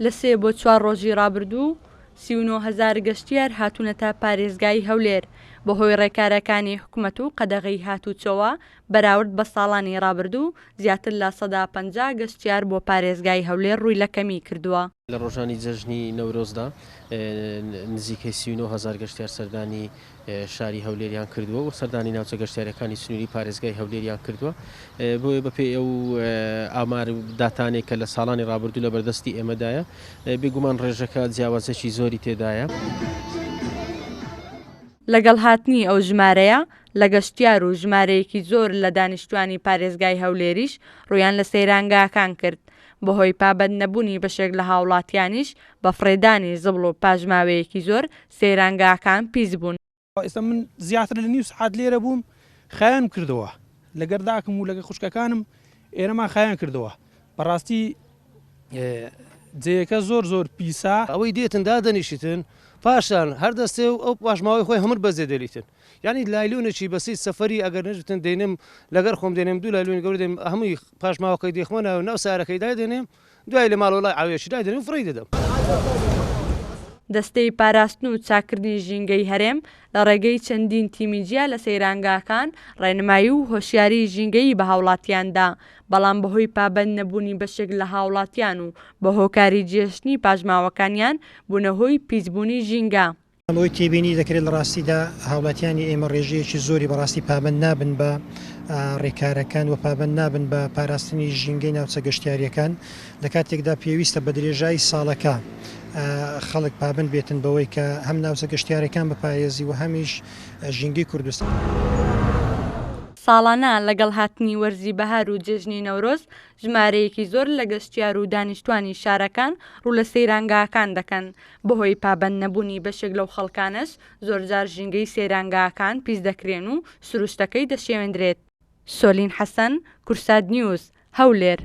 لە سێ بۆ چوار ڕۆژی ڕابردوو 39 هەزار گەشتیار هاتوونەتە پارێزگای هەولێر، بەهۆی ڕێکارەکانی حکومەت و قەدەغەی هاتووچۆوە بەراورد بە ساڵانی ڕابردوو زیاتر لە 50% گەشتیار بۆ پارێزگای هەولێر ڕووی لە کەمی کردووە. لە ڕۆژانی جەژنی نەورۆزدا نزیکەی 39 هەزار گەشتیار سەردانی شاری هەولێریان کردووە و سەردانی ناوچە گەشتیاریەکانی سنووری پارێزگای هەولێریان کردووە. بۆیە بەپێی ئەو ئامار و داتانێک کە لە ساڵانی ڕابردوو لە بەردەستی ئێمەدایە، بێگومان ڕێژەکە جیاوازیەکی زۆری تێدایە. لەگەڵ هاتنی ئەو ژمارەیە لە گەشتیار و ژمارەیەکی زۆر لە دانیشتوانی پارێزگای هەولێریش ڕوویان لە سەیرانگاکان کرد، بەهۆی پابەند نەبوونی بەشێک لە هاوڵاتیانیش بە فڕێدانی زبڵ و پاشماوەیەکی زۆر سەیرانگاکان پیس بوون. ئێستا من زیاتر لە نیو سەعات لێرە بووم خایەنم کردەوە لەگەر داکم و لەگە خوشکەکانم ئێرەمان خایەن کردەوە بەڕاستی جێیەکە زۆر زۆر پیسە. ئەوەی دێتن دادەنیشیتن پاشان هەر دەستێ و ئەو پاشماوەی خۆی هەموو بەجێ دێلیتن یانی لایلۆنێکی بەسیت سەفەری ئەگەر نەشبتن دێنم لەگەر خۆم دێنم دوو لایلۆنی گەورە دێنم هەمووی پاشماوەکەی دێخمە ناو ناو سارەکەی دایدەنێم دوای لە ماڵەوە لای عەوێکی دایدەنێم و فڕێی دەدەم. دەستەی پاراستن و چاککردنی ژینگەی هەرێم لە ڕێگەی چەندین تیمی جیا لە سەیرانگاکان ڕێنمایی و هۆشیاریی ژینگەیی بە هاوڵاتیان دا، بەڵام بەهۆی پابەند نەبوونی بەشێک لە هاوڵاتیان و بە هۆکاری جێهێشتنی پاشماوەکانیان بوونە هۆی پیسبوونی ژینگە. ئەوەی تێبینی دەکرێت لە ڕاستیدا هاوڵاتیانی ئێمە ڕێژەیەکی زۆری بەڕاستی پابەند نابن بە ڕێکارەکان و پابەند نابن بە پاراستنی ژینگەی ناوچە گەشتیارییەکان لە کاتێکدا پێویستە بە درێژایی ساڵەکە خەڵک پابەند بێتن بەوەی کە هەم ناوچە گەشتیارەکان بپارێزی و هەمیش ژینگەی کوردستان. ساڵانە لەگەڵ هاتنی وەرزی بەهار و جێژنی نەورۆز ژمارەیەکی زۆر لە گەشتیار و دانیشتوانی شارەکان ڕوو لە سەیرانگاکان دەکەن، بەهۆی پابەند نەبوونی بەشێک لەو خەڵکانەش زۆرجار ژینگەی سەیرانگاکان پیس دەکرێن و سروشتەکەی دەشێوێندرێت. سۆلین حەسەن، کوردسات نیوز، هەولێر.